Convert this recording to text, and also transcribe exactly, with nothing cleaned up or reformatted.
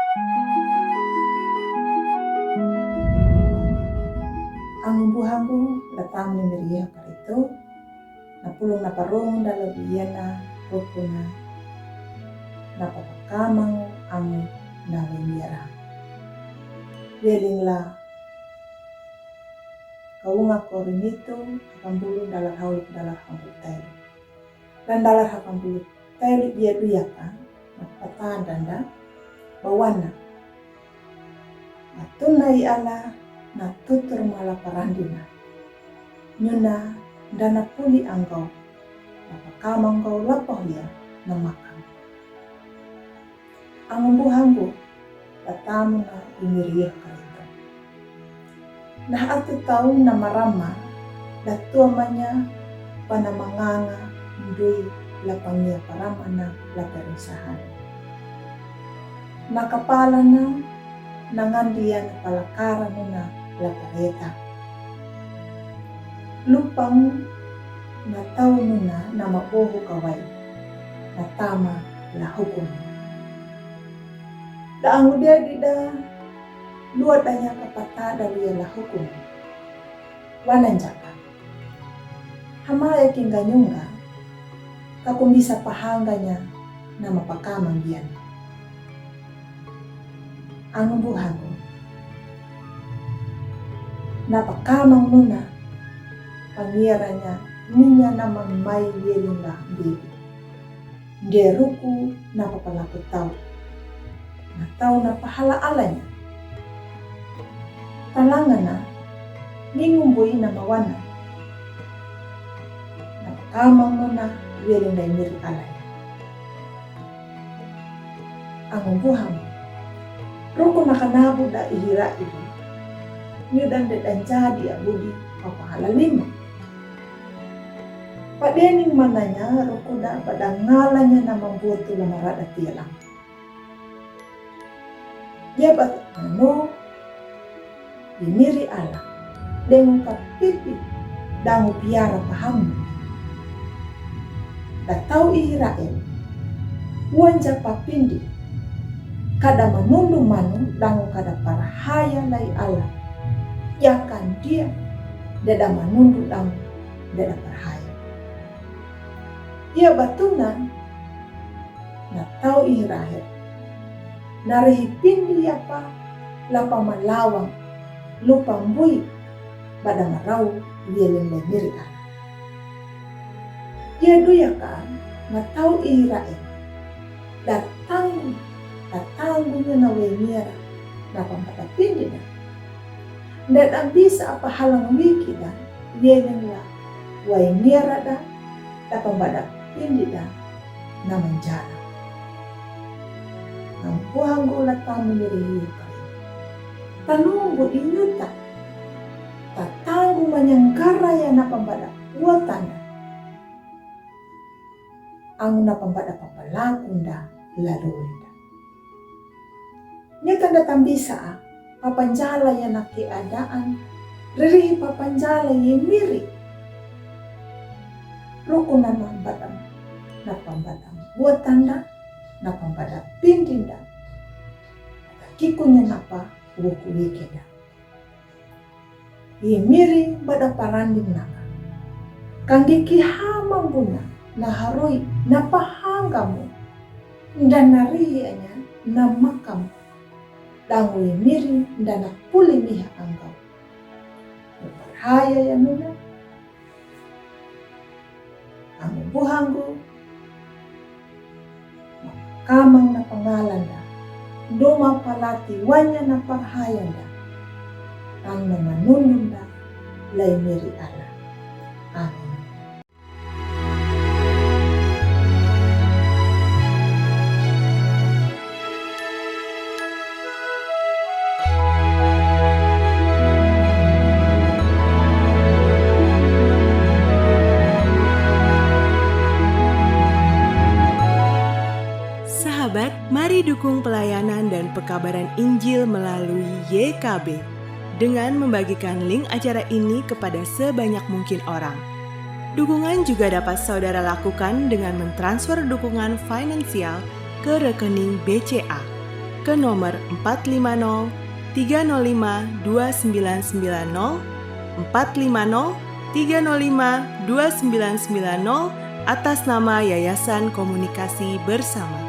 Angu buhanggu, la tamu ni miri Yihowa Karistus, na pulung na parung dala biyana rukuna na papakamang angu na wengira. Welingla kaunga Korintu, akambulu dala hauluk dala hauluk tai. Dan dala hakan bulu teli dia duyaka, na patanda nda, bawana. Na tunai ala, na tutur mala parandina. Nyuna, dana puli anggau, na pakam anggau lapah dia, na makam. Angu buhanggu, la tamu na i miri Yihowa Karistus. Na atu tau na marama, la tua manya, pana manganga, ndui, la pangia parama na, la perusahan. Na kapala na, na ngandia na palakara nuna, la pareta. Lupang na tau nuna na mabohu kawai, na tama la hukum. Da angu dia dida, lua danya kapata da lia la hukum. Wanan jaka. Hama ya kinga nyunga, kakumbisa pahanganya na mapakama ngian. Angu buhanggu. Na pakamang nuna, pangiaranya, minya na mamai yelinga bibi. Nde ruku na papalaku tau. Na tau na pahala alanya. Talangana, ningumbui na mawana. Na pakamang nuna, yelinga miri alanya. Angu buhanggu. Ruku na kanabu da ihira ibu. Nyudan de danjadi abudi papa halalima. Padening mananya ruku da padangalanya na mambutu la marada tialang. Dia bat anu, i miri ala, dengu kapipi, dangu piara pahamu. Da tau Israel, uanja papindi, kada manundu manu, dangu kada parhaya lai ala. Yakan dia, dada manundu dangu, dada parhaya. Ia batuna, na tau Israel. Na rehi pindi apa, lapa malawang, lupa mbui, bada marau, wielen le miri ala. Ia duyaka, na tau Israel. Datanggu, datanggu na wai miara, na pambada pindi na. Nda bisa apa halang wiki da, wielen la, wai miara da, da pambada pindi da, na manjara. Nampu hanggu la tamu miri yuka. Tanunggu inyuta. Tatanggu manyanggara ya na pambada watanda. Angu na pambada papalaku nda lalu nda. Nyuta nda tambisa a, papanjala ya na keadaan, ririhi papanjala ye miri. Ruku na pambada, na pambada watanda, na pambada pindi nda. Kikunya napa wuku wikeda. I miri bada paranding naka. Kangge ki hama buna na harui na pahanggamu. Nda na rihi anya na makam. Dangu i miri nda na puli miha anggau. Parhaya ya nuna. Angu buhanggu, kamang na pangalanda, doma palati wanya na parhayanda, ang na manundunda, lai miri ala. Amin. Sahabat, mari dukung pelayanan dan pekabaran Injil melalui Y K B dengan membagikan link acara ini kepada sebanyak mungkin orang. Dukungan juga dapat saudara lakukan dengan mentransfer dukungan finansial ke rekening B C A. ke nomor empat lima nol tiga nol lima dua sembilan sembilan nol, empat lima nol tiga nol lima dua sembilan sembilan nol, atas nama Yayasan Komunikasi Bersama.